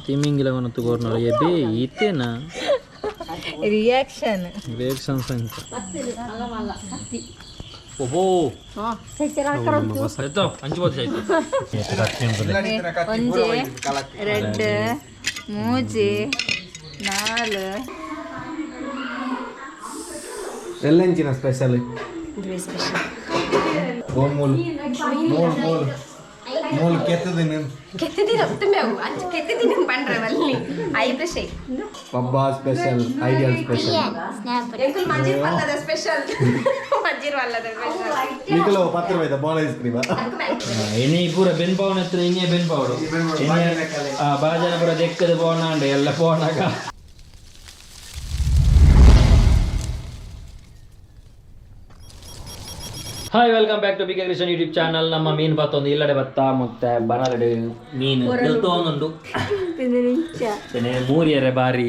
ತಿಮಿಂಗಿಲ ಕೊನತ್ತು ಕೊರ್ನಲ್ಲ ಎಬೆ ಈತೇನಾ. Reaction. Reactions ಅಂಚ. ಓಹೋ, ಅಂಚು ಆಯ್ತು. ಒಂಜಿ, ಎರಡು, ಮೂಜಿ, ನಾಲ್. ಎಲ್ಲೆಂಚಿನ ಸ್ಪೆಷಲ್? ಮೂಲು ಮೂಲು ಮೂಲು ಮೂಲು ಕೆತ್ತದಿನ. ಕೆತ್ತಿದ್ದೀನಿ ಅವು ಅಂಚ ಕೆತ್ತಿದ್ದೀನಿ ಪಂಡ್ರೆ ವಲ್ಲಿ ಐಬ್ರಷೆ. Pabba special, ideal special. ಎಂಕುಲ್ ಮಂಜೀರ್ ಪಲ್ಲದ ಸ್ಪೆಷಲ್, ಮಂಜೀರ್ ಪಲ್ಲದ ಸ್ಪೆಷಲ್. ನಿಕಲ 10 ರೂಪಾಯಿದ ಬಾಲ್ ಐಸ್ ಕ್ರೀಮ್. ಎಣ್ಣೆ ಪೂರ ಬೆನ್ ಪಾವನ ಹತ್ರ ಹಿಂಗೆ ಬೆನ್ ಪಾವಡು. ಬಾಜನ ಪೂರ ದೆಕ್ಕದ ಪೋನಾಂಡ ಎಲ್ಲ ಪೋನಾಗ. Hi, welcome back to big Krishan YouTube channel. ನಮ್ಮ ಮೀನು ಬತ್ತೊಂದು ಇಲ್ಲಡೆ ಬತ್ತ ಮತ್ತೆ ಬನಲಡೆ ಮೀನು ಉಂಟು. ಮೂರಿಯರೆ ಬಾರಿ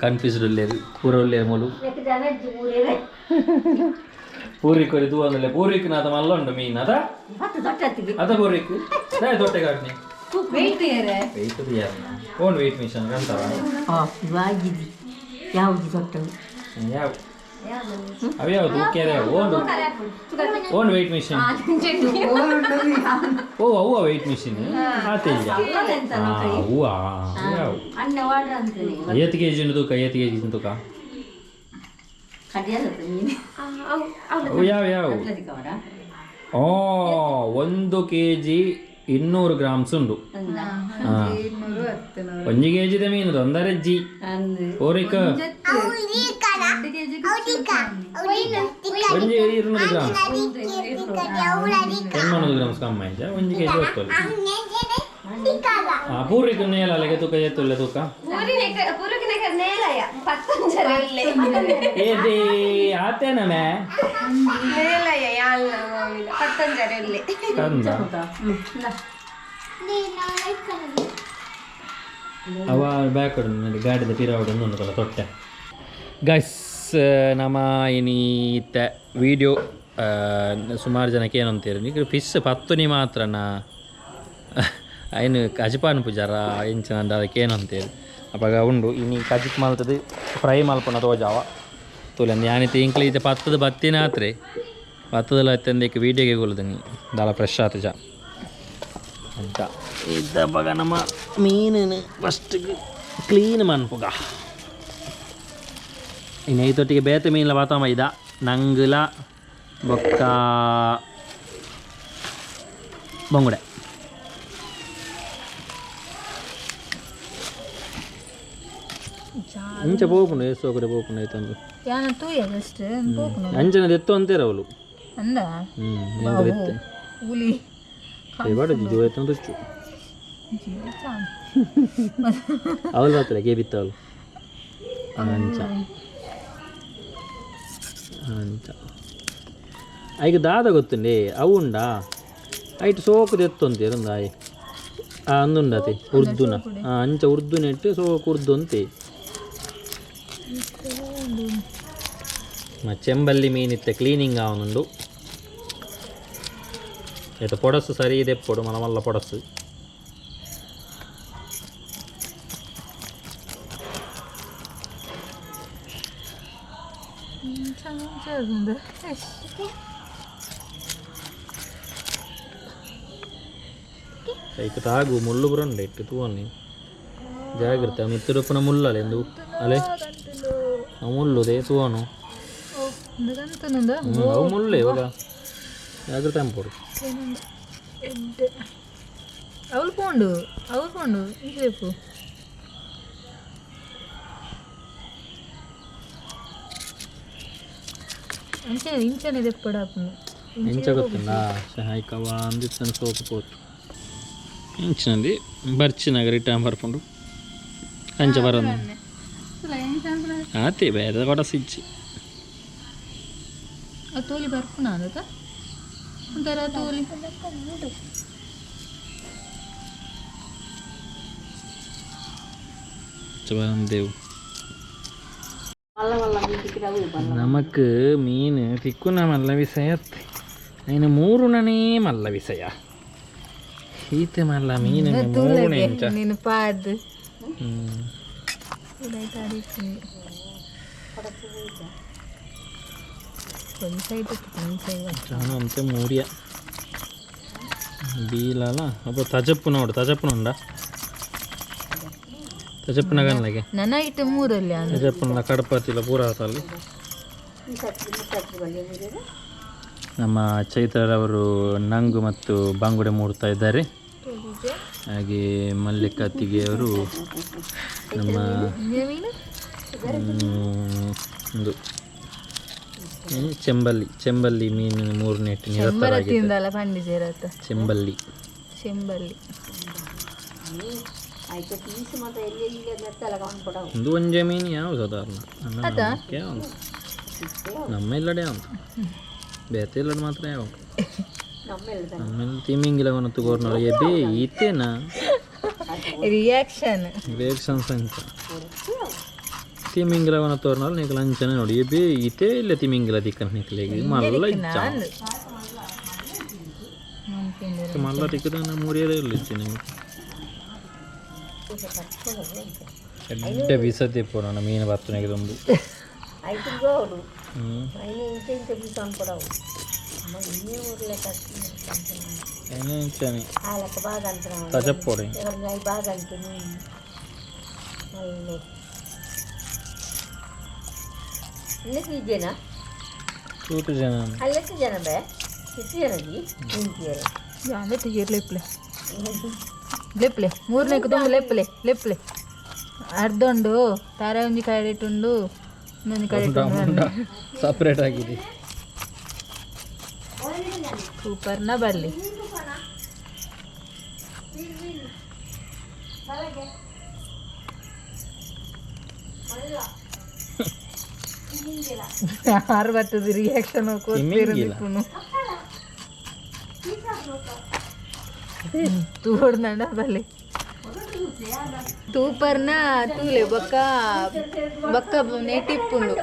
ಕನ್ಫ್ಯೂಸ್ಡ್ ಉಲ್ಲೇರು, ಪೂರ ಉಲ್ಲೇರು. ಮೂಲು ಪೂರಿಕ್ ಒರಿ ತೂವಂದುಲ್ಲೆ. ಪೂರಿಕ್ ನಾತ ಮಲ್ಲ ಉಂಡು ಮೀನು ಅದ ಅದ ಪೂರಿಕ್ ದಾಯ ದೊಟ್ಟೆ ಕಾಟ್ನಿ. ವೆಯ್ಟ್ ಏರೆ. ವೆಯ್ಟ್ ಓನ್ ವೆಯ್ಟ್ ಮಿಷನ್ ಕಂತಾರ. ಯಾವುದು ದೊಡ್ಡ? ಯಾವ ಅವು ಯಾವುದು ಕೆರೆ ಓನ್ ಓನ್ ವೆಯ್ಟ್ ಮಿಷನ್. ಓ, ಅವ್ವ ವೆಯ್ಟ್ ಮಿಷಿನ್ ಆತಿಲ್ಲ ಅವ್ವ ಯಾವ. ಅಣ್ಣ ವಾಡ್ರ ಅಂತಾನೆ. ಏತ್ ಕೆಜಿ ಉಂಡು ತೂಕ? ಏತ್ ಕೆಜಿ ತೂಕ? ಕಡಿಯಲ್ಲ ಮೀನು. ಅವು ಯಾವ ಯಾವ? ಓ, 1 ಕೆಜಿ 200 ಗ್ರಾಮ್ಸ್ ಉಂಡು. 1 ಕೆಜಿದ ಮೀನು ತೊಂದರೆ ಜಿ. ಓರಿಕ 1 ಕೆಜಿ 200 ಗ್ರಾಮ್, 800 ಗ್ರಾಮ್ಸ್ ಕಮ್ಮಿ ಆಯ್ತಾ? 1 ಕೆಜಿ ಹೋಗ್ತದೆ. ಹಾಂ, ಪೂರಿಕ್ ನೇಲಲೆಗೆ ತೂಕ ಏತುಲ್ಲ ತೂಕ? ಪೂರಿಕಿನ ನೇಲಯ ಪತ್ತೊಂಜರ ಇಲ್ಲೇ. ಏದೇ ಆತೇನ ಮೇ. ನೇಲಯ ಯಾಲ್ನ ಪತ್ತೊಂಜರ ಇಲ್ಲೇ. ಕಂದ ಅವ ಬ್ಯಾಕ್ ಗಾಡಿದ ಪಿರಾವಡು ಉಂಟಲ್ಲ ತೊಟ್ಟೆ. ಗೈಸ್, ನಮ್ಮ ಇನಿ ವಿಡಿಯೋ ಸುಮಾರು ಜನಕ್ಕೆ ಏನಂತೀರಿ ನೀವು? ಫಿಶ್ ಪತ್ತುನಿ ಮಾತ್ರನಾ, ಐನು ಕಜಿಪಾನ್ ಪೂಜಾರ ಇಂಚಿನ ಅದಕ್ಕೆ ಏನಂತೀರಿ? ಅಪಗ ಉಂಡು. ಇನಿ ಕಜಿಪ್ ಮಲ್ತದು, ಫ್ರೈ ಮಲ್ಪುನ ತೋಜಾವ ತೂಲೆ. ಯಾನಿತ್ತೆ ಇಂಕ್ಲ ಇತ್ತೆ ಪತ್ತದ ಬತ್ತಿನ ಆತ್ರೆ ಪತ್ತದಲ್ಲ ಇತ್ತಂದಿಕ್ ವೀಡಿಯೋಗೆ ಕೊಲ್ಲುದನಿ ದಾಲ ಫ್ರೆಶ್ ಆತಜ ಅಂತ ಇದ್ದವಾಗ ನಮ್ಮ ಮೀನಿನ ಫಸ್ಟಿಗೆ ಕ್ಲೀನ್ ಮನ್ಪುಗ. ಇನ್ನು ಐತೊಟ್ಟಿಗೆ ಬೇತೆ ಮೀನ್ಲ ಬಾತಮ್ಮ ಇದ ನಂಗುಲ ಬೊಕ್ಕ ಬಂಗುಡೆ. ಇಂಚ ಪೋಪುಂಡು, ಏಸು ఒకటి ಪೋಪುಂಡು ಐತಂದು. ಯಾನ ತೂಯ ಫಸ್ಟ್ ಪೋಪುನು. ಅಂಚನೆ ದೆತ್ತು ಅಂತೀರ ಅವಳು. ಅಂದ. ಹ್ಞೂ, ಎಂತ ಎತ್ತೆ. ಹುಲಿ. ಇವಾಡ ಜಿಜು ಐತಂದು ತುಚ್ಚು. ಅವಳು ಬರ್ತದೆ ಕೆ ಬಿತ್ತವಳು. ಅಂಚ ಅಂಚ ಐಕ್ ದಾದ ಗೊತ್ತುಂಡೆ? ಅವು ಉಂಡಾ? ಐಟ್ ಸೋಕು ದೆತ್ತೊಂತೀರ ಆಯ್ ಅಂದುಂಡತೆ ಉರ್ದುನ. ಅಂಚ ಉರ್ದು ನೆಟ್ಟು ಸೋಕು ಉರ್ದು ಅಂತೆ. ಚೆಂಬಲ್ಲಿ ಮೀನಿತ್ತೆ ಕ್ಲೀನಿಂಗ್ ಆವನುಂಡು. ಆಯ್ತು, ಪೊಡಸು ಸರಿ ಇದೆ ಪೊಡು ಮಲ್ಲ ಮಲ್ಲ ಪೊಡಸು. ಐಕ್ ತಾಗು ಮುಳ್ಳು ಬರಂಡೆ ಇಟ್ಟು ತೂವನ್ನಿ ಜಾಗ್ರತೆ. ಮಿತ್ತುಡಪ್ಪನ ಮುಳ್ಳಲ್ಲ ಎಂದು ಅಲೆ ಆ ಮುಳ್ಳುದೇ ತೂವನು. ಅವು ಮುಳ್ಳೆ ಇವಾಗ, ಜಾಗ್ರತೆ ಅಂಪೊಡು. ಅವಳು ಪೋಂಡು, ಅವಳು ಪೋಂಡು ಇಂಚ. ಅಂಚನೆ ಇಂಚನೆ ದೆಪ್ಪಡಾಪುಂಡು. ಎಂಚ ಗೊತ್ತುಂಡಾ? ಐಕವ ಅಂದಿತ್ತನ ಸೋಕು ಪೋತು ಇಂಚಿನಂದಿ ಬರ್ಚಿನಾಗ ರಿಟರ್ನ್ ಬರ್ಪುಂಡು. ಅಂಚ ಬರೋದು ಆತೆ ಬೇರೆ ಕೊಡ ಸಿಚ್ಚಿ. ತೋಲಿ ಬರ್ಪುಣ ಅದಕ್ಕ ಒಂಥರ ತೋಲಿ. ದೇವು ನಮಕ್ ಮೀನು ತಿಕ್ಕುನ ಮಲ್ಲ ವಿಷಯ, ಅಯ್ನ ಮೂರುನನೇ ಮಲ್ಲ ವಿಷಯ. ಈತೆ ಮಲ್ಲ ಮೀನು ಮೂಣೆ ಇಂಚ ನೀನು ಪಾಡ್ದು ಅಂತೆ ಮೂರಿಯ ಬೀಲಲ್ಲ ಅಪ್ಪ ತಜಪ್ಪು ನೋಡು ತಜಪ್ಪುನ ಉಂಡ ತಜಪ್ಪುನ ಗನ್ಲಗೆ ನನ್ನ ಇಟ್ಟು ಮೂರಲ್ಲಿ ತಜಪ್ಪುನ ಕಡಪತಿಲ್ಲ ಪೂರ ಆತಲ್ಲಿ. ನಮ್ಮ ಚೈತ್ರರವರು ನಂಗು ಮತ್ತು ಬಂಗುಡೆ ಮೂಡ್ತಾ ಇದ್ದಾರೆ. ಹಾಗೆ ಮಲ್ಲಿಕಾತಿಗೆಯವರು ನಮ್ಮ ಒಂದು ಚೆಂಬಲ್ಲಿ ಚೆಂಬಲ್ಲಿ ಮೀನು ಮೂರನೇ ಚೆಂಬಲ್ಲಿ ಚೆಂಬಲ್ಲಿ ಒಂದು ಒಂಜೆ ಮೀನು ಯಾವ ಸಾಧಾರಣ ನಮ್ಮ ಇಲ್ಲಡೆ ಉಂಟು ಬೇತೆ ಇಲ್ಲಡೆ ಮಾತ್ರ ಯಾವ ನಮ್ಮೆಲ್ಲ ತಿಮಿಂಗಿಲ ಮತ್ತು ಗೋರ್ನಲ್ಲ ಎಬೆ ಈತೇನಾ ರಿಯಾಕ್ಷನ್ ರಿಯಾಕ್ಷನ್ಸ್ ಅಂತ ತಿಮಿಂಗಿಲವನ ತೋರ್ನಲ್ಲ ನೀಕಲ ಅಂಚನೆ ನೋಡಿ ಎಬೆ ಈತೆ ಇಲ್ಲ ತಿಮಿಂಗಿಲ ದಿಕ್ಕನ ನಿಕ್ಲೆಗೆ ಮಲ್ಲ ಇಚ್ಚ ಮಲ್ಲ ತಿಕ್ಕದ ಮೂರಿಯರೇ ಇಲ್ಲ ಇತ್ತಿ ಎಡ್ಡೆ ಬಿಸತಿ ಪೋಣ ಮೀನು ಬತ್ತನೆಗೆ ತುಂಬು ತಜಪ್ಪೊಡೆ ತೂತು ಜನ ಲೆಪ್ಲೆ ಲೆಪ್ಲೆ ಮೂರನೇக்கு ತುಂಬ ಲೆಪ್ಲೆ ಲೆಪ್ಲೆ ಅರ್ಧ ಉಂಡು ತಾರ ಒಂಜಿ ಕಡೆಟುಂಡು ಇನ್ನೊಂದು ಕಡೆಟುಂಡು ಸಪ್ರೇಟ್ ಆಗಿದೆ. ಸೂಪರ್ನ ಬರಲಿ. ಯಾರು ಬರ್ತದೆ ರಿಯಾಕ್ಷನ್ ತೂಡ್ನಂಡ ಬಲ್ಲಿ ತೂಪರ್ನ ತೂಲೆ ಬೊಕ್ಕ ಬೊಕ್ಕ ನೆಟಿಪ್ಪುಂಡು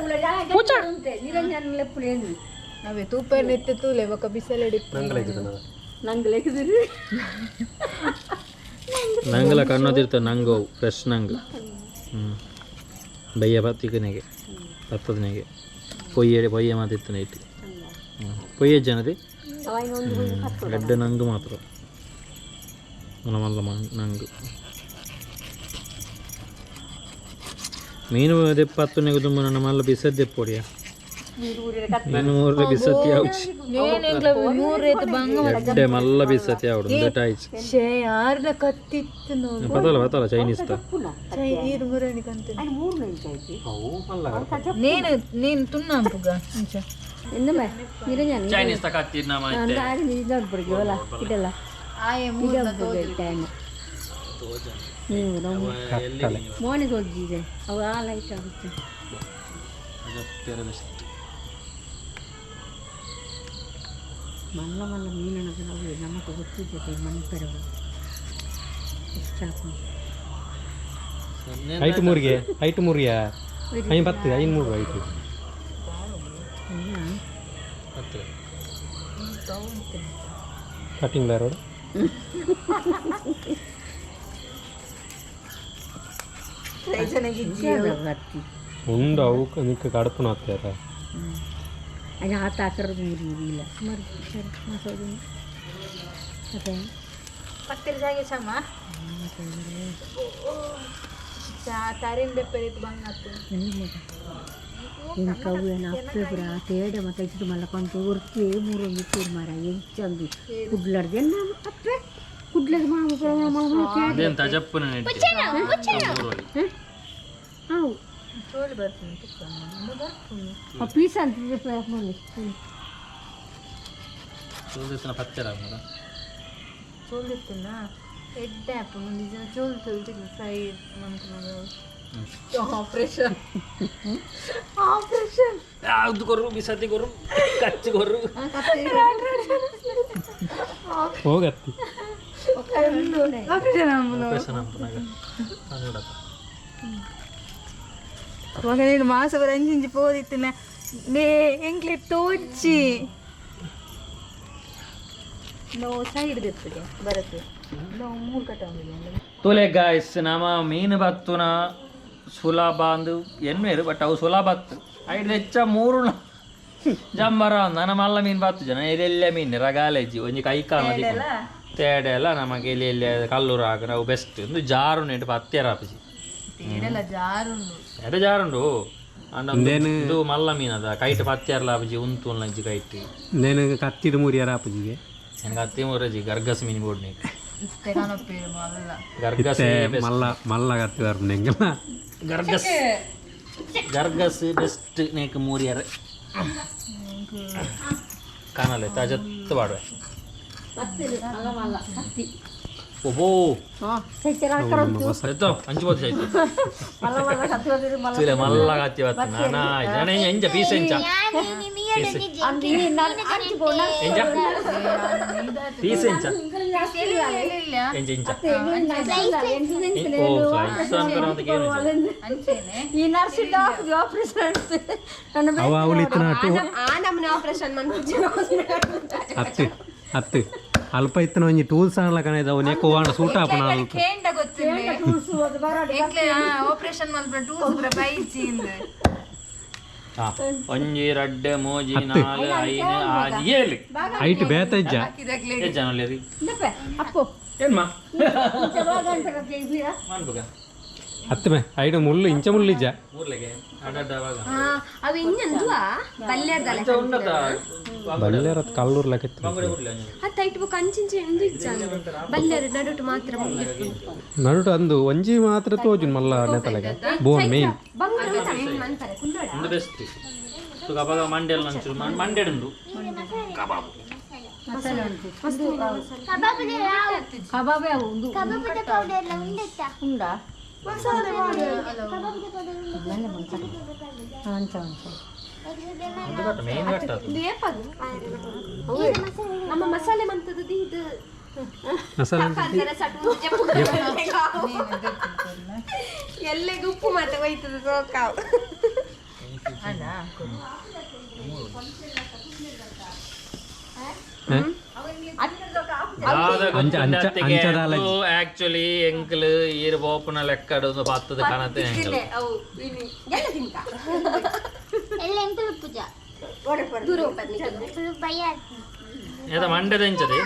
ಅವೇ ತೂಪರ್ನ ಇತ್ತು ತೂಲೆ ಬೊಕ್ಕ ಬಿಸಲೆಡಿಪ್ಪು ನಂಗಲ ಕಣ್ಣೋದಿರ್ತ ನಂಗು ಫ್ರೆಶ್ ನಂಗು. ಬಯ್ಯ ಬತ್ತಿಕನೆಗೆ ಬತ್ತದನೆಗೆ ಪೊಯ್ಯ ಪೊಯ್ಯ ಮಾತಿತ್ತು ನೈಟ್ ಪೊಯ್ಯ ಜನದಿ ಎಡ್ಡೆ ನಂಗು ಮಾತ್ರ ಮಲ್ಲ ನಂಗು ಮೀನು ದೆಪ್ಪತ್ತುನೆಗೆ ತುಂಬ ನನ್ನ ಮಲ್ಲ ಬಿಸದ್ದೆಪ್ಪೊಡಿಯ ಮೀನು ಮೂರು ಬಿಸತ್ತಿ ಆవుಚಿ ಎಡ್ಡೆ ಮಲ್ಲ ಬಿಸತ್ತಿ ಆవుಡು ಉಂದಟಾಯ್ಚಿ ಶೇ ಯಾರ್ನ ಕತ್ತಿತ್ತು ನೋಡು ಪತಲ ಪತಲ ಚೈನೀಸ್ ತ ನೇನು ನೇನು ತುಣ್ಣಾಂಪುಗ ಇಂಚ ಚೈನೀಸ್ ತ ಕತ್ತಿ ನಮ್ಮ ಆಯೆ ಮೂರ್ನ ಮೋನೆ ತೋಜಿದೆ ಅವು ಆ ಲೈಟ್ ಆಗುತ್ತೆ. ಮಲ್ಲ ಮಲ್ಲ ಮೀನಣ್ಣದ ಅವು ನಮಕ್ ಗೊತ್ತಿದ್ದೆ ಮನ್ಪೆರವು ಇಷ್ಟ. ಐಟು ಮೂರಿಗೆ ಐಟು ಮೂರಿಯ ಐನು ಪತ್ತು ಐನು ಮೂರು ಐಟು ಕಟ್ಟಿಂಗ್ ರೋಡ್ ಉಂಡು ಅವು ನಿಕ್ಕ ಕಡಪುನ ಆಗ್ತಾರ ಅದು ಆ ತಾಕರದ ಮೂರು ಇಲ್ಲ ಸುಮಾರು ಸರಿ ಅದೇ ಪತ್ತಿರ ಜಾಗೆ ಚಮ್ಮ ತಾರಿನ ಬೆಪ್ಪರಿತ್ತು ಬಂಗತ್ತು ಇಂಕವು ಏನು ಅಪ್ಪೆ ಪುರ ತೇಡ ಮತ್ತು ಇದ್ದು ಮಲ್ಲಕೊಂಡು ಉರ್ತಿ ಮೂರು ಒಂದು ಮಾರ ಎಂಚಂದು ಕುಡ್ಲರ್ದೆ ನಮ್ಮ ಅಪ್ಪೆ ಕುಡ್ಲದ ಮಾಮ ಮಾಮ ಅದೇನು ತಜಪ್ಪುನ ನೆಟ್ಟಿ ಅವು ಚೋಲಿ ಬರ್ತೀನಿ ತುಪ್ಪ ಪೀಸ್ ಅಂತ ಪತ್ತೆರ ಚೋಲಿತ್ತುನ ಎಡ್ಡೆ ಆಪು ಒಂದು ಜನ ಚೋಲ್ ಚೋಲ್ ಫ್ರೈ ಮಂತ್ನಗ ಆಪರೇಷನ್ ಆಪರೇಷನ್ ಯಾವ್ದು ಕೊರು ಬಿಸತಿ ಕೊರು ಕಚ್ಚು ಕೊರು ಹೋಗತ್ತಿ ಆಪರೇಷನ್ ಆಪುನಗ ಮಗ ನೀನು ಮಾಸ ಬರ ಅಂಚಿಂಚಿ ಪೋದಿತ್ತಿನ ನೇ ಎಂಕ್ಲೆ ತೋಚಿ ನೋ ಸೈಡ್ ದೆಪ್ಪುಗೆ ಬರತ್ತೆ. ತೋಲೆ ಗಾಯ್ಸ್, ನಮ ಮೀನು ಬತ್ತುನ ಸುಲಭ ಅಂದು ಎನ್ವೇರು, ಬಟ್ ಅವು ಸುಲಭ ಅತ್ತು. ಐದು ಹೆಚ್ಚ ಮೂರು ಜಂಬರ ನನ್ನ ಮಲ್ಲ ಮೀನು ಬತ್ತು ಜನ ಎಲ್ಲೆಲ್ಲ ಮೀನು ರಗಾಲೇಜಿ ಒಂಜಿ ಕೈ ಕಾಲ ತೇಡೆ ಎಲ್ಲ ನಮಗೆ ಎಲ್ಲಿ ಎಲ್ಲಿ ಕಲ್ಲೂರು ಹಾಕ ನಾವು ಬೆಸ್ಟ್ ಒಂದು ಜಾರು ನೆಟ್ಟು ಪತ್ತೆರ ಆಪಿಸಿ. ತೇಡೆಲ್ಲ ಜಾರುಂಡು. ಎಡೆ ಜಾರುಂಡು ಅಂಡ ಇದು ಮಲ್ಲ ಮೀನದ ಕೈಟ್ ಪತ್ತೆರ್ಲ ಆಪುಜಿ, ಉಂತು ಲಂಚಿ ಕೈಟ್. నేను ಕತ್ತಿದ ಮೂರಿಯರ ಆಪುಜಿಗೆ. ನನಗೆ ಅತ್ತೆ ಮೂರಜಿ ಗರ್ಗಸ್ ಮೀನು ಬೋಡ್ನಿ. ಇತ್ತೆ ಕಾಣಪ್ಪೇರು ಮಲ್ಲ. ಗರ್ಗಸ್. ಮಲ್ಲ ಮಲ್ಲ ಕತ್ತಿ ಬರ್ಪುಂಡು ಎಂಕಲ್ನ. ಗರ್ಗಸ್, ಗರ್ಗಸ್ ಬೆಸ್ಟ್ ನೇಕ್ ಮೂರಿಯರ್ ಕಾಣಲೆ ತಾಜತ್ತು ಪಾಡುವೆ. ಓಹೋ. ಎತ್ತೋ ಅಂಚು ಬೋತು ಆಯ್ತು. ತುಲೆ ಮಲ್ಲ ಕತ್ತಿ ಬತ್ತು ನಾನಾ ಜನ ಎಂಜ ಪೀಸ್ ಎಂಚ ಎಂಜ ಪೀಸ್ ಎಂಚ ಎಂಚ ಎಂಚ. ಓ, ಸ್ಲೈಸ್ ಅನ್ಕರ ಅಂತ. ಅಂಚೆನೆ. ಈ ನರ್ಸಿಂದ ಆಪರೇಷನ್ ನನ್ನ. ಅವ ಅವಳು ಇತ್ತಿನ ಟೂ ಆ ನಮ್ಮನೆ ಆಪರೇಷನ್ ಮನ್ಪುಜಿ. ಅತ್ತು ಅತ್ತು ಅಲ್ಪ ಇತ್ತಿನ ಒಂಜಿ ಟೂಲ್ಸ್ ಆನ್ಲ ಕಣೆ, ಅವು ನೆಕ್ಕು ವಾಂಡ ಸೂಟ್ ಆಪುನ ಅಲ್ಪ. ಕೇಂಡ ಗೊತ್ತಿಲ್ಲ ಎಂಕ್ಲೆ ಆಪರೇಷನ್ ಮಲ್ಪುನ ಟೂಲ್ಸ್ ಪೂರ ಬೈಚಿ ಇಂದ್. ಹಾ, ಒಂಜಿ ರಡ್ಡ್ ಮೂಜಿ ನಾಲ್ ಐನು ಆಜಿ ಏಳು. ಐಟ್ ಬೇತ ಇಜ್ಜ. ಇದಕ್ಲೆ. ಎಷ್ಟು ಜನ ಒಳ್ಳೆರಿ? ಅಪ್ಪು. ಏನ್ಮಾ ಮನ್ಪುಗ. ಅತ್ತು ಮೇ ಐಟ್ ಮುಳ್ಳು ಇಂಚ ಮುಳ್ಳು ಇಜ್ಜ. ಮೂರ್ಲೆಗೆ ಅಡ್ಡ ಅವಾಗ. ಅವು ಇನ್ನೊಂದುವಾ ಬಲ್ಯರ್ದಲ್ಲ. ಅಂಚ ಉಂಡತ. ಬಲ್ಲೆರ ಕಲ್ಲೂರ್ ಲೆಕ್ಕ. ಬಂಗುಡೆ ಬಿಡ್ಲಿ ಒಂಜಿ. ಅತ್ತ ಇಟ್ಟು ಬೊಕ ಅಂಚಿಂಚಿ ಎಂದು ಇಜ್ಜ, ಬಲ್ಯರ್ ನಡುಟು ಮಾತ್ರ ಮುಳ್ಳಿಪ್ಪು. ನಡುಟು ಅಂದು ಒಂಜಿ ಮಾತ್ರ ತೋಜುನ್ ಮಲ್ಲ ನೆತಲೆಗ ಬೋನ್ ಮೇನ್. ಬಂಗುಡೆ ಉಂಟು ಮನ್ಪರೆ ಕುಲ್ಲೋಡ. ಒಂದು ಬೆಸ್ಟ್ ತುಗ ಅವಾಗ ಮಂಡೆಲ್ ನಂಚೂರು ಮಂಡೆಡುಂಡು ಕಬಾಬ್. ಕಬಾಬ್ ಉಂದು ಉಂಡಾ? ಅಂಚ ಅಂಚ. ಒಂದು ಕಟ್ಟ ಮೇನ್ ಕಟ್ಟ ಅದು. ಇದು ಏಪದು ನಮ್ಮ ಮಸಾಲೆ ಮಂತದ್ದು ಇದು. ಮಸಾಲೆ. ಎಲ್ಲೆಗೆ ಉಪ್ಪು ಮಾತ್ರ ಹೋಯ್ತದ ಸೋಕಾವು. ಅಲ್ಲ. ಅಂಚ ಅಂಚ ಅಂಚದಾಲ. ಆಕ್ಚುಲಿ ಎಂಕಲ್ ಈರ್ ಬೋಪುನ ಲೆಕ್ಕಡು ಒಂದು ಪತ್ತದ ಕನತೆ ಎಂಕಲ್. ಅವು ಇನಿ ಎಲ್ಲ ತಿಂತ ದೂರ ಹೋಗ್ಬಾರ್ದು. ಏತ ಮಂಡೆದ ಎಂಚದೆ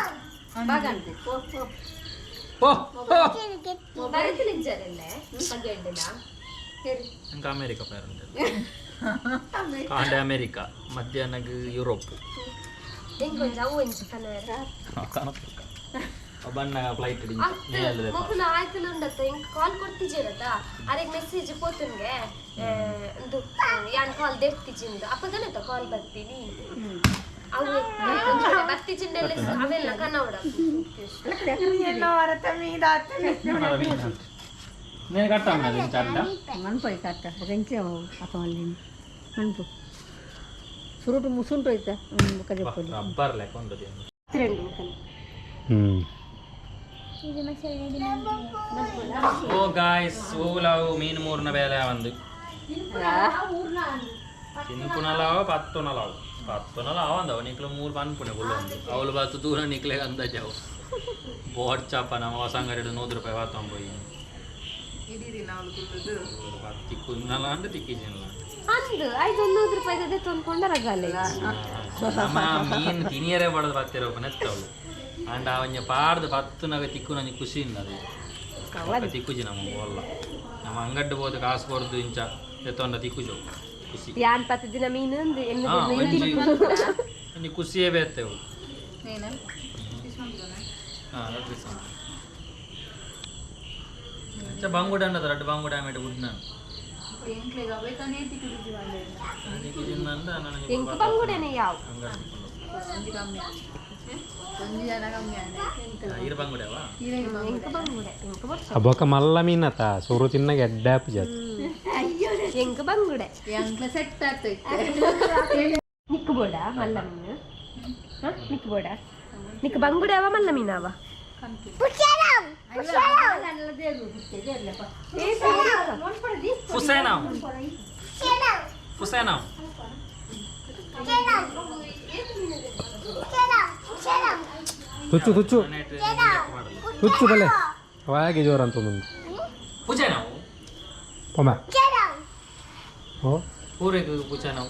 ಓ ಓ. ಬರತಿಲಿಂಚರಲ್ಲೇ ಬಗೆಂಡಿಲ್ಲ. ಎಂಕ ಅಮೇರಿಕ ಪೇರಂದೆ ಕಾಂಡೆ ಅಮೇರಿಕ, ಮಧ್ಯಾಹ್ನಗ್ ಯುರೋಪ್. ಎಂಕೊಂಚ ಅವು ಎಂಚ ಕನರ. ಬಣ್ಣ ಫ್ಲೈಟ್. ಅತ್ತು ಮೊಕುಲು ಆಯ್ತಲ್ಲ ಉಂಡತ್ತ ಎಂಕ್ ಕಾಲ್ ಕೊಡ್ತಿದ್ದೀರತ್ತ, ಅರೆಗ್ ಮೆಸೇಜ್ ಪೋತುನ್ಗೆ ಒಂದು ಯಾನ್ ಕಾಲ್ ದೆರ್ತಿಜಿಂದು ಅಪ್ಪಗನತ್ತ ಕಾಲ್ ಬರ್ತೀನಿ ಅವು ಬರ್ತಿಜಿಂದೆಲ್ಲ ಅವೆಲ್ಲ ಕನ್ನಡ. నేను కట్టాను అది అడ్డ. ಮನ್ಪು ಕಟ್ಟ ಎಂಚ ಅಪ್ಪ ಅಲ್ಲಿ ಮನ್ಪು ಸುರುಟು ಮುಸುಂಟು ಐತ ಬೊಕ ಜಪ್ಪೊಲಿ. ರಬ್ಬರ್ ಲೆಕ್ಕ ಉಂಟು. ಹ್ಮ್. ಓ ಗಾಯ್ಸ್, ಓಲಾವು ಮೀನು ಮೂರ್ನ ಬೇಲೆ ಒಂದು ತಿನ್ಪುನಲಾವ ಪತ್ತುನಲಾವು ಪತ್ತುನಲಾವ ಅಂದವು ನಿಕ್ಲು ಮೂರು ಪನ್ಪುಣೆ ಗುಳ್ಳು ಒಂದು ಅವಳು ಬತ್ತು ದೂರ ನಿಕ್ಲೆ ಅಂದಾಜವು ಬೋಟ್ ಚಾಪ ನಮ್ಮ ಹೊಸ ಅಂಗಡಿ 100 ರೂಪಾಯಿ ವಾತೊಂಬ ಪೋಯಿ. ಇಡೀ ದಿನ ಅವಳು ಕುಲ್ಲುದು. ತಿಕ್ಕು ಅಂಡ್ ತಿಕ್ಕಿಜಿಲ್ಲ. ಅಂದು ಐದು 100 ರೂಪಾಯಿ ತೊಂದ್ಕೊಂಡ ರಗಾಲೆ. ನಮ್ಮ ಮೀನು ತಿನಿಯರೇ ಬಡದು ಪತ್ತಿರೋ ನೆತ್ತವಳು ಅಂಡ್ ಅವಂಜ ಪಾಡ್ದು ಪತ್ತುನಾಗ ತಿಕ್ಕು ನಂಜಿ ಖುಷಿ ಇಲ್ಲ ಅದು ತಿಕ್ಕುಜಿ ನಮ್ಮ ಬೋಲ್ಲ ನಮ್ಮ ಅಂಗಡ್ಡು ಬೋದು ಕಾಸು ಕೊರ್ದು ಇಂಚ ಎತ್ತೊಂಡ ತಿಕ್ಕುಜು ಖುಷಿ. ಯಾನ್ ಪತ್ತು ದಿನ ಮೀನು ಅಂದು. ಹಾ, ಒಂಜಿ ಒಂಜಿ ಖುಷಿಯೇ ಬೇತೆವು. ನೇನ? ಹಾ, ರಡ್ಡ್ ದಿವ್ಸ. ಅಂಚ ಬಂಗುಡೆ ಅನ್ನದ ರಡ್ಡ್ ಬಂಗುಡೆ ಆಮೇಲೆ ಗುಡ್ ನಾನು. ಎಂಕ್ಲೆಗ್ ಅವೇ ತಾನೇ ತಿಕ್ಕುದಿಜ್ಜಿ ಬಂದೆ. ನನಗೆ ಎಂಕ್ ಬಂಗುಡೆನೆ ಯಾವ. ಅಂಗಡಿ ತಿಕ್ಕೊಂಡು. ಒಂಜಿ ಕಮ್ಮಿ, ಒಂಜಿ ಜನ ಕಮ್ಮಿ ಆಂಡ. ಇರು ಬಂಗುಡೆವಾ. ಎಂಕ್ ಬಂಗುಡೆ ಎಂಕ್ ಬರ್ಸ. ಬೊಕ ಮಲ್ಲ ಮೀನತ ಸುರು ತಿನ್ನಾಗ ಎಡ್ಡೆ ಆಪುಜ. ಎಂಕ್ ಬಂಗುಡೆ. ಎಂಕ್ಲ ಸೆಟ್ ಆತ ಇತ್ತೆ. ನಿಕ್ಕು ಬೋಡ ಮಲ್ಲ ಮೀನು? ಹ, ನಿಕ್ಕು ಬೋಡ? ನಿಕ್ಕು ಬಂಗುಡೆ ಅವ ಮಲ್ಲ ಮೀನವ? ಫುಸೇನ ಫುಸೇನ. ತುಚ್ಚು ತುಚ್ಚು. ಮಾಡಲ್ಲ. ತುಚ್ಚು ಬಲೆ ಅವಾಗೆ ಜೋರ ಅಂತ ಒಂದು ಪೂಜೆ ನಾವು ಪೊಮ್ಮ ಓ ಪೂರಿಗೆ ಪೂಜೆ ನಾವು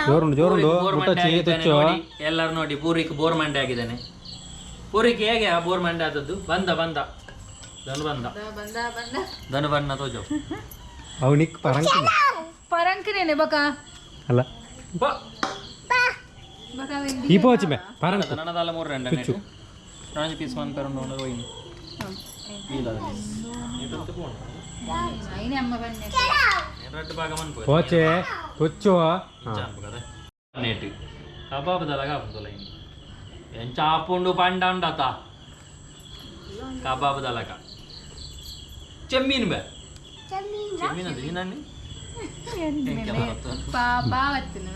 ಜೋರುಂಡು ಜೋರುಂಡು ಬೋರ್ ಮಂಡೆ ಮುಟ್ಟಚ್ಚಿ ಆಗಿದ್ದಾನೆ ತುಚ್ಚು ನೋಡಿ ಎಲ್ಲರೂ ನೋಡಿ ಪೂರಿಗೆ ಬೋರ್ ಮಂಡೆ ಆಗಿದ್ದಾನೆ ಪೂರಿಗೆ ಹೇಗೆ ಆ ಬೋರ್ ಮಂಡೆ ಆದದ್ದು ಬಂದ ಬಂದ ಧನು ಬಂದ ಬಂದ ಬಂದ ಧನು ಬಣ್ಣ ತೋಜು ಅವು ನಿಕ್ ಪರಂಕ ಪರಂಕನೇನೆ ಬಕ ಅಲ್ಲ ಬಾ ಬಕ ಈ ಪೋಚಿ ಬೆ ಪರಂಕ ನನ್ನದಲ್ಲ ಮೂರು ರೆಂಡ ತುಚ್ಚು. ನಾನೊಂದು ಪೀಸ್ ಒನ್ ಪೆರಂಡು ಒಂದು ಹೋಯಿನಿ ಐನೆ ಅಮ್ಮ ಬನ್ನಿ ರಡ್ಡು ಭಾಗ ಮನ್ಪು ಪೋಚೆ ತುಚ್ಚು ನೇಟ್ ಕಬಾಬ್ ದಲಗ ಆಪುಂಡು ಇನಿ ಎಂಚ ಆಪುಂಡು ಪಂಡ ಉಂಡತ ಕಬಾಬ್ ದಲಕ ಚೆಮ್ಮೀನು ಬೇ ಚೆಮ್ಮೀನ್ ಅದು ಏನನ್ನಿ ಬಾವತ್ತನು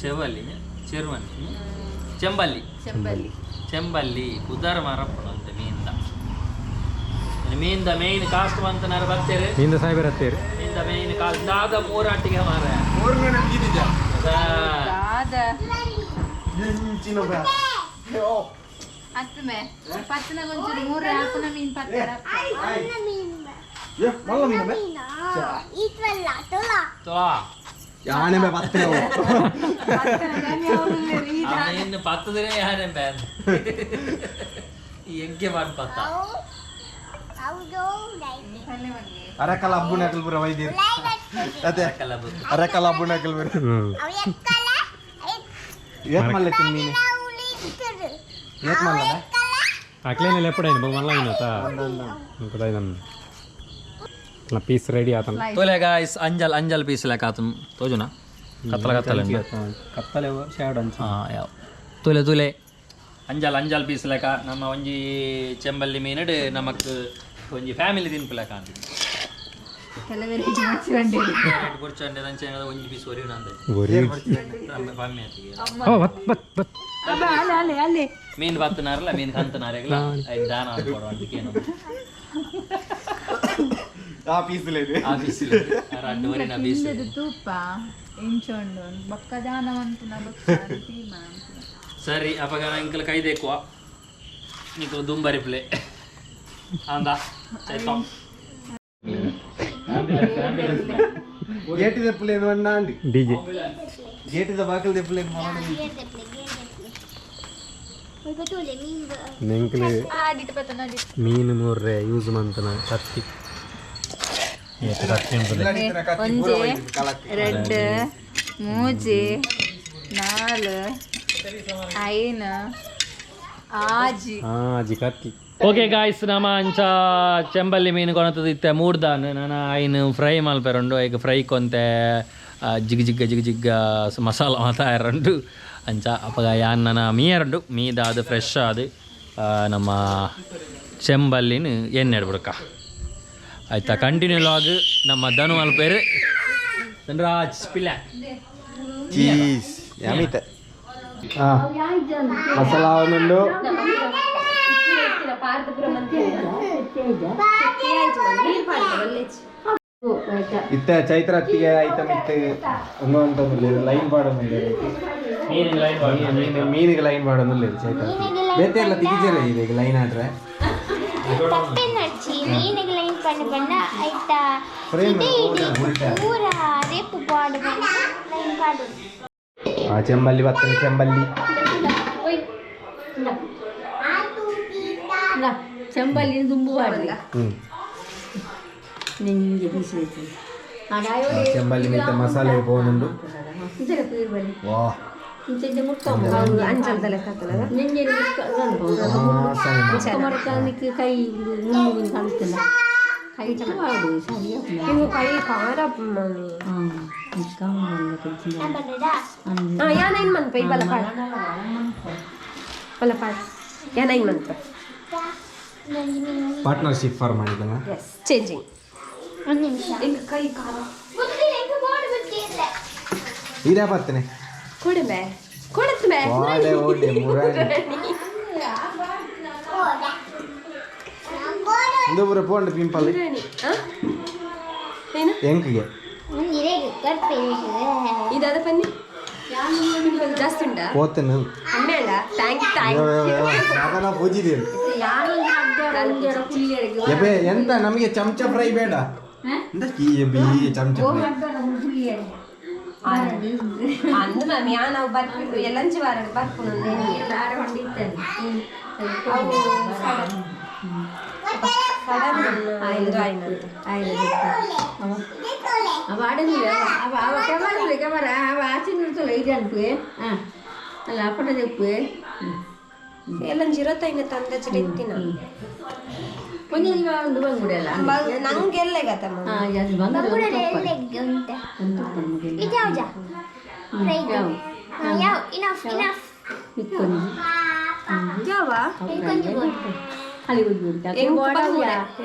ಚೆವಲ್ಲಿ ಚೆರುವನ್ನಿ ಚೆಂಬಲ್ಲಿ ಚೆಂಬಲ್ಲಿ ಚೆಂಬಲ್ಲಿ ಕುದರ್ ಮರಪ್ಪುಣಂತೆ ಮೀನ್ದ ಮೀನ್ದ ಮೇಯ್ನ್ ಕಾಸ್ಟ್ ಮಂತನಾರ ಬರ್ತೀರಿ ನಿಂದ ಸಾಹೇಬರ ಹತ್ತೀರಿ ಮೀನ್ದ ಮೇಯ್ನ್ ಕಾಸ್ಟ್ ದಾದ ಮೂರಾಟಿಗೆ ಮಾರ ದಾದ ಅತ್ತಮೆ ಪತ್ತನ ಗೊಂಚಲು ಮೂರು ಹಾಕುನ ಮೀನ್ ಪತ್ತರ ತೊಲಾ ಯಾನೆ ಬೆ ಪತ್ತನೆ ಇನ್ನು ಪತ್ತದ್ರೆ ಯಾರೇ ಬ್ಯಾನ್ ಎಂಕೆ ಮಾಡಿ ಪತ್ತ ಅರಕಲ ಅಬ್ಬು ನಕಲ್ ಪುರ ವೈದ್ಯರು ಅದೇ ಅರಕಲ ಅಬ್ಬು ನಕಲ್ ಪುರ ಹ್ಞೂ ಏತ್ ಮಲ್ಲ ತಿನ್ಮೀನು ಏತ್ ಮಲ್ಲ ಅಕ್ಲೇನೆ ಎಪ್ಪಡೈನು ಬಹು ಮಲ್ಲ అయినత ಇಂಕದ ಪೀಸ್ ರೆಡಿ ಆತನ ತೋಲೆ ಗಾಯ್ಸ್ ಅಂಜಲ್ ಅಂಜಲ್ ಪೀಸ್ ಲೆಕ್ಕ ಆತನ್ ತೋಜುನಾ ಕತ್ತಲ ಕತ್ತಲ ಕತ್ತಲೆ ಶಾಡ್ ಅಂಚು ಹಾಂ ಯಾವ ತುಲೆ ತುಲೆ ಅಂಜಲ್ ಅಂಜಲ್ ಪೀಸ್ ಲೆಕ್ಕ ನಮ್ಮ ಒಂಜಿ ಚೆಂಬಲ್ಲಿ ಮೀನಡ್ ನಮಕ್ ಒಂಜಿ ಫ್ಯಾಮಿಲಿ ತಿನ್ಪು ಲೆಕ್ಕ ಅಂತ ಕೆಲವು ವೆರೈಟಿ ಮಚ್ಚಿಕೊಂಡೆ ಕುರ್ಚಂಡೆ ದಂಚೆ ಒಂಜಿ ಪೀಸ್ ಒರಿಯುನ ಅಂದೆ ಒರಿ ಪಮ್ಮೆ ಆತಿಗೆ ಓ ಬತ್ ಬತ್ ಬತ್ ಅಲ್ಲೇ ಅಲ್ಲೇ ಅಲ್ಲೇ ಮೀನು ಬತ್ತನಾರಲ್ಲ ಮೀನು ಕಂತನಾರೆಗಲ ಐದು ದಾನ ಕೊಡುವ ಅಂದಿಕೇನು ಆ ಪೀಸ್ లేదు ಆ ಪೀಸ್ ರಡ್ಡು ಒರಿನ ಪೀಸ್ ತೂಪ ಎಂಚೊಂಡು ಬೊಕ್ಕ ದಾನ ಮಂಪುನ ಬೊಕ್ಕ ತೀರ್ಮಾನ ಸರಿ ಅಪಗ ಇಂಕಲ್ ಕೈದೇಕುವ నీకు దుంబరి ప్లే అందా చేద్దాం గేటు తెప్పలేదు అన్నా అండి ಡಿಜೆ గేటు బాకలు తెప్పలేదు మనం ನೆಂಕಲೆ ಮೀನು ಮೂರ್ರೆ ಯೂಸ್ ಮಂತನ ಕತ್ತಿ ಕತ್ತಿ ಉಂಟು ಒಂಜಿ ರೆಡ್ ಮೂಜಿ ನಾಲ್ ಐನ್ ಆಜಿ ಆಜಿ ಕತ್ತಿ ಓಕೆ ಗಾಯ್ಸ್ ನಮ್ಮ ಅಂಚ ಚೆಂಬಲ್ಲಿ ಮೀನು ಕೊನತದ ಇತ್ತೆ ಮೂರ್ದಾನ್ ನಾನು ಐನು ಫ್ರೈ ಮಲ್ಪೆರುಂಡು ಐಕ್ ಫ್ರೈ ಕೊಂತೆ ಜಿಗ್ ಜಿಗ್ಗ ಜಿಗ್ ಜಿಗ್ಗ ಮಸಾಲ ಮಾತಾಯರುಂಡು ಅಂಚ ಅಪಗ ಯಾನ್ ನನ್ನ ಮೀಯರುಂಡು ಮೀದಾದು ಫ್ರೆಶ್ ಆದು ನಮ್ಮ ಚೆಂಬಲ್ಲಿನ ಎಣ್ಣೆ ಬಿಡ್ಕ ಆಯ್ತಾ ಕಂಟಿನ್ಯೂ ಲಾಗ್ ನಮ್ಮ ಧನು ಮಲ್ಪೇರು ಧನರಾಜ್ ಪಿಲ್ಲ ಚೀಸ್ ಯಮಿತ ಮಸಾಲ ಆವನುಂಡು ಇತ್ತ ಚೈತ್ರಾತಿಗೆ ಐಟಮ್ ಇತ್ತು ಒಂದು ಅಂತಂದು ಲೈನ್ ಪಾಡೊಂದು ಮೀನಿನ ಲೈನ್ ಮೀನು ಮೀನಿಗೆ ಲೈನ್ ಪಾಡೊಂದು ಚೈತ್ರಾತಿ ಬೇತೆ ಎಲ್ಲ ತಿಗಿಜರ ಇದೆ ಈಗ ಲೈನ್ ಆಡ್ರೆ ಮೀನಿಗೆ ಲೈನ್ ಪಣ್ಣ ಪಣ್ಣ ಆಯ್ತಾ ಫ್ರೇಮ್ ಪೂರ ರೇಪು ಪಾಡು ಲೈನ್ ಪಾಡು ಆ ಚೆಂಬಲ್ಲಿ ಬರ್ತದೆ ಚೆಂಬಲ್ಲಿ ಚೆಂಬಲ್ಲಿ ದುಂಬು ಮಾಡಿ ಹ್ಮ್ ನಿಂಗೆ ಬಿಸಿ ಆ ಚೆಂಬಲ್ಲಿ ಮೀತ ಮಸಾಲೆ ಪೋನುಂಡು ಇದರ ಪೀರ್ ಬಲ್ಲಿ ವಾ ಇಂಚೆ ಮುಟ್ಟ ಅಂಚಲ್ ತಲೆ ಕಾತನದ ನಿಂಗೆ ವಾಸನೆ ಮರಕಾನಿಗೆ ಕೈ ಮುಳ್ಳು ಕಾಣ್ತಿಲ್ಲ ಕೈ ಮಾಡು ಸರಿ ಇವು ಕೈ ಖಾರ ಹಾಂ ಯಾ ನೈನ್ ಮಂತ್ ಬಲ ಪಾಡ ಬಲ ಪಾಡ ಯಾ ನೈನ್ ಮಂತ್ ಪಾರ್ಟ್ನರ್ಶಿಪ್ ಫಾರ್ಮ್ ಮಾಡಿದ್ದಲ್ಲ ಎಸ್ ಚೇಂಜಿಂಗ್ ಒಂದು ನಿಮಿಷ ಎಂಕ ಕೈ ಖಾರ ಇದೇ ಬರ್ತೇನೆ ಕೊಡಮೆ ಕೊಡತ್ಮೆ ಓಡೆ ಓಡೆ ಮುರಾಣಿ ಇಂದು ಪೂರ ಪೋಂಡು ಪಿಂಪಲ್ ಏನು ಎಂಕ್ಗೆ ಇದಾದ ಪನ್ನಿ ಜಾಸ್ತಿ ಉಂಟಾ? ಹೋತೇನೆ. ಅಮ್ಮೇಡ thank thank. ಮಗನ ಪೂಜಿದೆ. ಎಬೆ ಎಂತ ನಮಗೆ ಚಮಚ ಫ್ರೈ ಬೇಡ. ಎಂತ ಈ ಚಮಚ ಫ್ರೈ? ಅಂದು ಮ್ಯಾಮ್ ಯಾ ನಾವು ಬರ್ಪು ಎಲ್ಲಂಚಿ ವಾರ ಬರ್ಪುನು. ಸಡನ್ ಇದು ಆಯ್ನಂತೆ. ಅವ ಆಡಂಗಿಲ್ಲ ಅವ ಅವ ಕ್ಯಾಮರಾ ಕ್ಯಾಮರಾ ಅವ ಆಚೆ ನಿಲ್ತಲ್ಲ ಇದು ಅನ್ಪುವೆ. ಹಾಂ ಅಲ್ಲ ಅಪ್ಪಟ ತೆಪ್ಪುವೆ. ಎಲ್ಲಂಜಿ ಇರತ್ತೈನ ತಂದಚಿಟ ಇತ್ತಿನ. ಒಂಜಿ ಒಂದು ಬಂಗುಡೆ ಅಲ್ಲ. ನಂಗೆಲ್ಲ ಗತಮ್ಮ. ಹಾಂ ಅದು ಬಂಗುಡೆ. ಯಾವ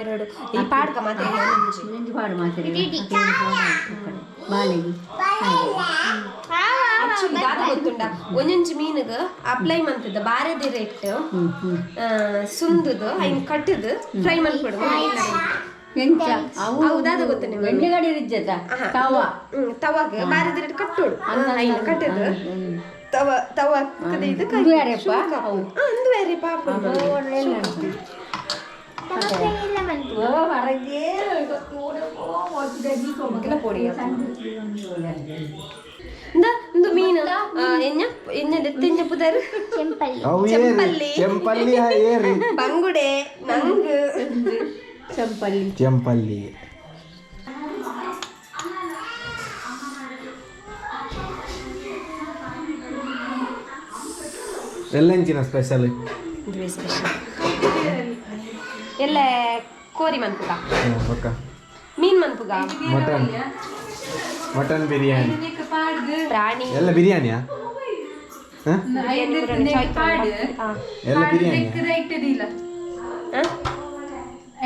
ಎರಡು ಈ ಪಾಡ್ಕ ಮಾತೆ. ನೆಂಜು ಪಾಡು ಮಾತಾಡಿ ಬಾಲೆಗೆ. ಆಕ್ಚುಲಿ ದಾದ ಗೊತ್ತುಂಡ, ಒಂಜೊಂಜಿ ಮೀನುಗ್ ಅಪ್ಲೈ ಮಂತದ ಬಾರೆದಿ ರೇಟ್ ಸುಂದುದು ಐನ್ ಕಟ್ಟುದು ಫ್ರೈ ಮಲ್ಪಡು. ಎಂಚ? ಅವು ದಾದ ಗೊತ್ತು ನಿಮ್ಗೆ? ಎಣ್ಣೆ ಗಾಡಿ ಇಜ್ಜತ ತವ. ತವಾಗ ಬಾರೆದಿ ರೇಟ್ ಕಟ್ಟೋಡು, ಐನ್ ಕಟ್ಟುದು ತವ ತವ ಇದು. ಇದು ಯಾರಪ್ಪ? ಅವು. ಅಂದು ಬೇರೆ ಪಾಪ. ಪೊಡಿ ಇಂದ ಇಂದು ಮೀನು ಎഞ്ഞ ಎഞ്ഞ ದೆತ್ತೆಂಜ ಪುದರ್? ಅವು ಏರಿ. ಚೆಂಪಲ್ಲಿ. ಚೆಂಪಲ್ಲಿ ಏರಿ. ಬಂಗುಡೆ ನಂಗ್. ಚಂಪಲ್ಲಿ. ಚೆಂಪಲ್ಲಿ. ಎಲ್ಲಂಚಿನ ಸ್ಪೆಷಲ್? ಇದುವೇ ಸ್ಪೆಷಲ್. ಎಲ್ಲ ಕೋರಿ ಮನ್ಪುಗ. ಪಕ್ಕ. ಮೀನ್ ಮನ್ಪುಗ. Mutton mutton biryani. ಪ್ರಾಣಿ. ಎಲ್ಲ ಬಿರಿಯಾನಿಯಾ? ಹ? ಎಲ್ಲ ಬಿರಿಯಾನಿ.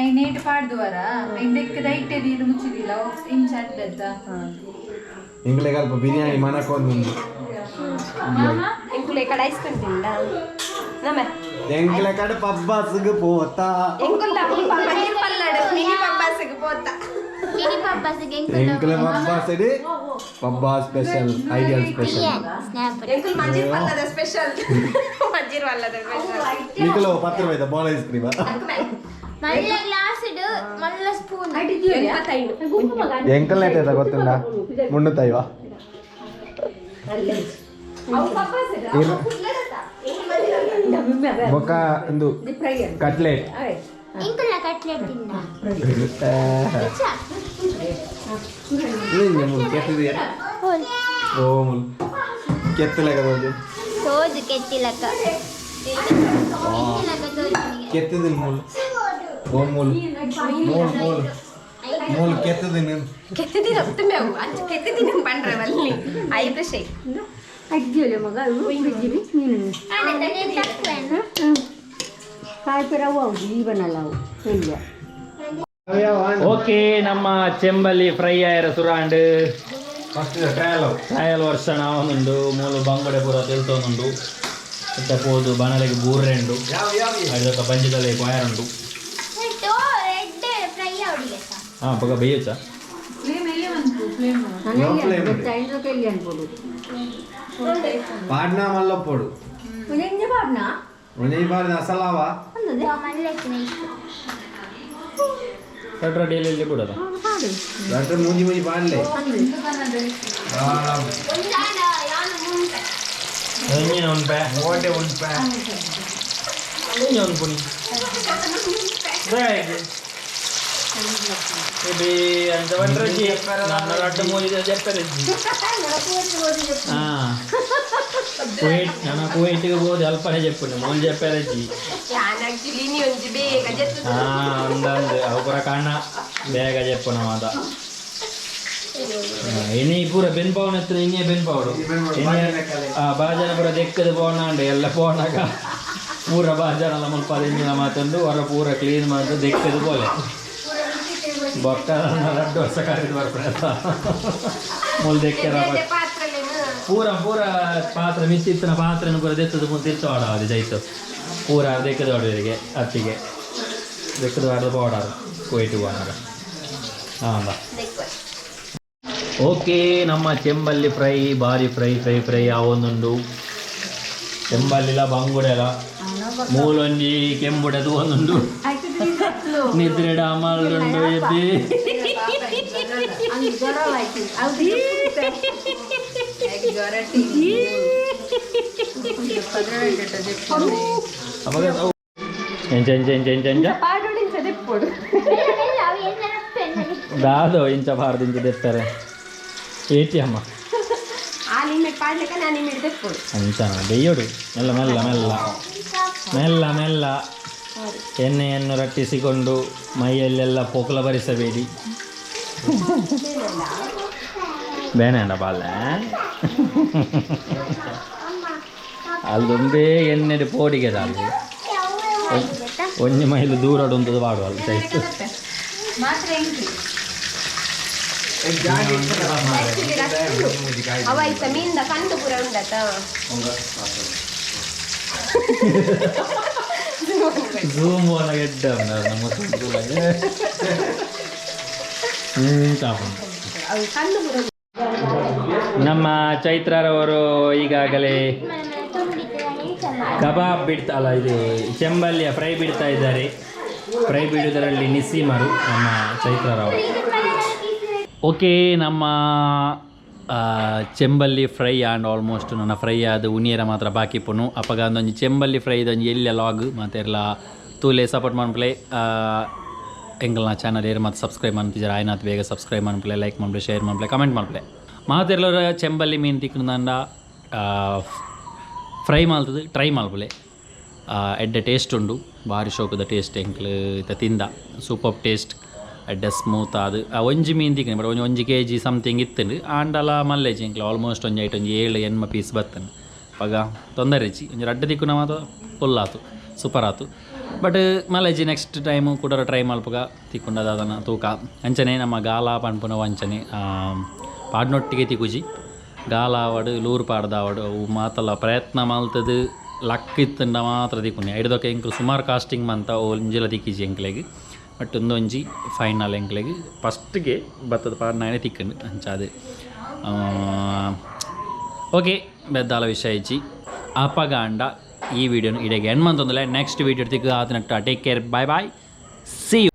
ಐನೇಟ್ ಪಾಡ್ದುವರ ಐದಕ್ಕೆ ದೈಟೆ ಮುಚ್ಚಿದಿಲ್ಲ ಇಂಚ ಅಡ್ಡತ್ತ. ಎಂಗ್ಲೆಗ್ ಅಲ್ಪ ಬಿರಿಯಾನಿ ಮನಕೊಂದು. ಎಂಕುಲೆ ಕಡೆ ಐಸ್ ಕ್ರೀಮ್ ತಿಂದ ನಮ್ಮ. ಎಂಕ್ಲೆ ಕಡೆ ಪಬ್ಬಾಸ್ಗೆ ಪೋತಾ. ಎಂಕುಲ್ಲ ಪನ್ನೀರ್ ಪಲ್ಲಾಡು ಮಿನಿ ಪಬ್ಬಾಸಿಗೆ ಪೋತ. ಎಂಕ್ಲೆ ಪಬ್ಬಾಸ್ ಇಡಿ ಪಬ್ಬಾ ಸ್ಪೆಷಲ್, ಐಡಿಯಲ್ ಸ್ಪೆಷಲ್. ಎಂಕುಲ್ ಮಂಜೀರ್ ಪಲ್ಲದ ಸ್ಪೆಷಲ್, ಮಂಜೀರ್ ಪಲ್ಲದ ಸ್ಪೆಷಲ್. ನಿಕುಲು 10 ರೂಪಾಯಿದ ಬಾಲ್ ಐಸ್ ಕ್ರೀಮ್. ಮಲ್ಲ ಗ್ಲಾಸ್ ಇಡು, ಮಲ್ಲ ಸ್ಪೂನ್. 85. ಎಂಕಲ್ ನೇಟ ಗೊತ್ತುಂಡ ಮುನ್ನೂತ್ತೈವ. ಬೊಕ್ಕ ಒಂದು ಕಟ್ಲೆಟ್. ಇಂಕುಲ್ಲ ಕಟ್ಲೆಟ್ ತಿಂದ. ಓ ಮುಲ್ ಕೆತ್ತಲೆಗ. ತೋಜು ಕೆತ್ತಿಲಕ್ಕ ಕೆತ್ತದಿಲ್ಲ ಮುಲ್. ಓ ಮುಲ್ ಮೂಲ್ ಮೂಲ್ ಮೂಲ್ ಕೆತ್ತದಿನ. ಕೆತ್ತಿದಿನ ತುಂಬ ಅಂಚ ಕೆತ್ತಿದಿನ ಪಂಡ್ರೆ ಅಲ್ಲಿ I ಪ್ರಶೆ. ಅಜ್ಜಿಯಲ್ಲ ಮಗ ಬಿಜ್ಜಿರಿ ಮೀನು ಕಾಯಿ ರವ್ವ ಹೌದು ಈವನಲ್ಲ ಅವು ಇಲ್ಲ. ಓಕೆ, ನಮ್ಮ ಚೆಂಬಲ್ಲಿ ಫ್ರೈ ಆಯರ ಸುರಾಂಡ್. First trial. ಟ್ರಯಲ್ ವರ್ಷ ನಾವೊಂದುಂಡು ಮೂಲು ಬಂಗುಡೆ ಪೂರ ತಿಳ್ತೊಂದುಂಡು. ಇತ್ತ ಪೋದು ಬನಲೆಗ್ ಬೂರ್ರೆಂಡು. ಯಾವ ಯಾವ. ಅಡ್ದೊಕ ಬಂಜಿದಲೆ ಪಾಯರುಂಡು. ರೆಡ್ ಫ್ರೈ ಅವಡಿಗೆ. ಹಾಂ, ಪಗ ಬೇಯಚ್ಚ. ಫ್ಲೇಮ್ ಎಲ್ಲಿ ಬಂತು ಫ್ಲೇಮ್? ಐನೂರು ಎಲ್ಲಿ ಅನ್ಬೋದು. ಪಾಡ್ನಾ ಮಲ್ಲಪ್ಪೋಡು. ಎಂಜ ಪಾಡ್ನಾ? ಒಂಜಿ ಬಾರ್ದ ಅಸಲಾವ. ಕಟ್ರ ಡೈಲಿ ಇಲ್ಲಿ ಬಿಡೋದ. ಡಾಕ್ಟರ್ ಮೂಜಿ ಮೂಜಿ ಪಾಡ್ಲೆ. ಒಂಜಿನ ಉಂಪೆ. ಓಟೆ ಉಂಪೆ. ಒಂಜಿ ಉಂಪುನಿ ఇది అంత వంటరజి నన్ను రడ్డు మూజి చెప్పారజ్జి. ಕುವೈಟ್ ನನ್ನ ಕುವೈಟ್ಗೆ ಹೋದ ಅಲ್ಪನೆ చెప్పుండి ಮೋನ್ చెప్పారಜ್ಜಿ. ಯಾನ್ ಆಕ್ಚುಲಿ ನೀ ಒಂಜಿ ಬೇಗ ಜೆತ್ತು. ಹಾಂ, ಅಂದಂದು ಅವು ಪೂರ ಕಾಣ ಬೇಗ చెప్పున ಮಾತ. ಇನಿ ಪೂರ ಬೆನ್ಪಾವನ ಎತ್ತಿನ ಇನ್ನೇ ಬೆನ್ಪಾವಡು. ಬಾಜನ ಪೂರ ದೆಕ್ಕದ ಪೋಣಾಂಡು ಎಲ್ಲ ಪೋಣಾಗ ಪೂರ ಬಾಜನಲ ಮುಲ್ಪ ಎಂಜಿನ ಮಾತಂದು ಹೊರ ಪೂರ ಕ್ಲೀನ್ ಮಾಡ್ದು ದೆಕ್ಕದ ಪೋಲೆ ಬೊಕ್ಕ ರಡ್ಡು ವರ್ಷ ಕರೆದು ಬರ್ಪುನೆ ಮುಲ್ ದೆಕ್ಕೆರ. ಪೂರ ಪೂರ ಪಾತ್ರೆ ಮಿಸ್ಸಿತ್ತಿನ ಪಾತ್ರೆನ ಪೂರ ದೆತ್ತದ ಮುಂದೆ ತಿರ್ಚ ವಾಡಾವದು ಜೈತು ಪೂರ ದೆಕ್ಕದ ವಾಡುವರಿಗೆ ಅತ್ತಿಗೆ ದೆಕ್ಕದ ವಾಡದ ಪೋಡಾರು ಕುವೈಟ್ ಹೋನಾಗ. ಹಾಂ. ಓಕೆ, ನಮ್ಮ ಚೆಂಬಲ್ಲಿ ಫ್ರೈ ಬಾರಿ ಫ್ರೈ ಫ್ರೈ ಫ್ರೈ ಆವೊಂದುಂಡು. ಚೆಂಬಲ್ಲಿಲ ಬಂಗುಡೆಲ ಮೂಲೊಂಜಿ ಕೆಂಬುಡೆದು ಒಂದುಂಡು. ನಿದ್ರೆ ಅಮಲ್ದುಂಡು ಎದ್ದಿ. ಅವಾಗ ಎಂಚ ಎಂಚ ಎಂಚ ಎಂಚ ಎಂಚ ದಾದೋ ಇಂಚ ಬಾರ್ದು ಇಂಚ ದೆತ್ತಾರೆ ಏಟಿ ಅಮ್ಮ. ಅಂಚನ ಬೆಯ್ಯೋಡು, ಮೆಲ್ಲ ಮೆಲ್ಲ ಮೆಲ್ಲ ಮೆಲ್ಲ ಮೆಲ್ಲ. ಎಣ್ಣೆಯನ್ನು ರಟ್ಟಿಸಿಕೊಂಡು ಮೈಯಲ್ಲೆಲ್ಲ ಪೋಕಲ ಬರಿಸಬೇಡಿ. ಬೇಡ ಬಾಲೆ, ಅಲ್ಲೊಂದೇ ಎಣ್ಣೆ ಪೋಡಿಗೆ ಅಲ್ಲಿ ಒಂಜಿ ಮೈಲು ದೂರ ಉಂಟು ಪಾಡುವ ಅಲ್ಲಿ ಸೈಜ್. ಅವ ಇತ್ತ ಮೀನ್ದ ಕಂದು ಪೂರ ಉಂಡತ. ಝೂಮ್ ಗೆಡ್ಡ ನಮ್ಮ. ನಮ್ಮ ಚೈತ್ರರವರು ಈಗಾಗಲೇ ಕಬಾಬ್ ಬಿಡ್ತಾ, ಅಲ್ಲ, ಇದು ಚೆಂಬಲ್ಲಿಯ ಫ್ರೈ ಬಿಡ್ತಾ ಇದ್ದಾರೆ. ಫ್ರೈ ಬಿಡುವುದರಲ್ಲಿ ನಿಸ್ಸೀಮರು ನಮ್ಮ ಚೈತ್ರರವರು. ಓಕೆ, ನಮ್ಮ ಚೆಂಬಲ್ಲಿ ಫ್ರೈ ಆ್ಯಂಡ್ ಆಲ್ಮೋಸ್ಟ್ ನನ್ನ ಫ್ರೈ ಆದ ಉನಿಯರ ಮಾತ್ರ ಬಾಕಿ ಪುನು. ಅಪಗ ಒಂದೊಂಜಿ ಚೆಂಬಲ್ಲಿ ಫ್ರೈ ಒಂಜಿ ಎಲ್ಲ ಲಾಗ್ ಮಾತೆರ್ಲ ತೂಲೆ, ಸಪೋರ್ಟ್ ಮನ್ಪುಲೆ. ಎಂಕಲ್ನ ಚಾನಲ್ ಏರ್ ಮತ್ತು ಸಬ್ಸ್ಕ್ರೈಬ್ ಮಾಡ್ತಿದ್ದಾರೆ ಆಯ್ನಾತ್ ಬೇಗ ಸಬ್ಸ್ಕ್ರೈಬ್ ಮನ್ಪುಲೆ, ಲೈಕ್ ಮನ್ಪುಲೆ, ಶೇರ್ ಮನ್ಪುಲೆ, ಕಮೆಂಟ್ ಮನ್ಪುಲೆ. ಮಾತೆರ್ಲ ಚೆಂಬಲ್ಲಿ ಮೀನು ತಿಕ್ಕುಂಡ ಫ್ರೈ ಮಲ್ತದು ಟ್ರೈ ಮಲ್ಪುಲೆ. ಎಡ್ಡೆ ಟೇಸ್ಟ್ ಉಂಡು, ಬಾರಿ ಶೋಕದ ಟೇಸ್ಟ್. ಎಂಕ್ಲು ಇತ್ತ ತಿಂದ ಸೂಪರ್ ಟೇಸ್ಟ್, ಎಡ್ಡೆ ಸ್ಮೂತ್ ಆದ್. ಆ ಒಂಜಿ ಮೀನು ತಿಕ್ಕನೆ ಬಟ್ ಒಂಜಿ ಒಂಜಿ ಕೆ ಜಿ ಸಮಥಿಂಗ್ ಇತ್ತುಂಡು. ಆಂಡಲ ಮಲ್ಲೆಜಿ ಎಂಕ್ಲು ಆಲ್ಮೋಸ್ಟ್ ಒಂಜಿ ಐಟ್ ಒಂಜಿ 7 8 ಪೀಸ್ ಬತ್ತಂಡು. ಪಗ ತೊಂದರೆ ಇಜ್ಜಿ, ಒಂಜಿ ರಡ್ಡ್ ತಿಕ್ಕುನ ಮಾತ ಫುಲ್ ಆತು, ಸೂಪರ್ ಆತು. ಬಟ್ ಮಲ್ಲೆಜಿ, ನೆಕ್ಸ್ಟ್ ಟೈಮು ಕೂಡ ಟ್ರೈ ಮಲ್ಪುಗ, ತಿಕ್ಕುಂಡ ದಾದನ ತೂಕ. ಅಂಚನೆ ನಮ್ಮ ಗಾಲ ಪನ್ಪುನ ವಂಚನೆ ಪಾಡ್ನೊಟ್ಟಿಗೆ ತಿಕ್ಕುಜಿ. ಗಾಲ ಆವಡ್, ಲೂರು ಪಾಡ್ದಾವಡ್, ಅವು ಮಾತಲ್ಲ ಪ್ರಯತ್ನ ಮಲ್ತದು ಲಕ್ ಇತ್ತಂಡ ಮಾತ್ರ ತಿಕ್ಕುನಿ. ಐಡ್ದೊಕ ಎಂಕ್ಲು ಸುಮಾರು ಕಾಸ್ಟಿಂಗ್ ಮಂತ ಒಂಜಿಲ ತಿಕ್ಕಿಜಿ ಎಂಕ್ಲೆಗ್. ಬಟ್ ಒಂದೊಂಜಿ ಫೈನಲ್ ಎಂಕ್ಲೆಗ್ ಫಸ್ಟ್ಗೆ ಬತ್ತದ ಪಾಡ್ನಾನೆ ತಿಕ್ಕಂಡು ಅಂಚಾದ್. ಓಕೆ, ಬೆದ್ದಾಲ ವಿಷಯ ಇಜ್ಜಿ. ಅಪಗಾಂಡ ಈ ವಿಡಿಯೋನು ಇಡೆಗೆ ಎಂಡ್ ಮಂತೊಂದುಲ್ಲೆ. ನೆಕ್ಸ್ಟ್ ವೀಡಿಯೋ ತಿಕ್ಕು ಆತನಟ್ಟ. Take care, bye bye, see you.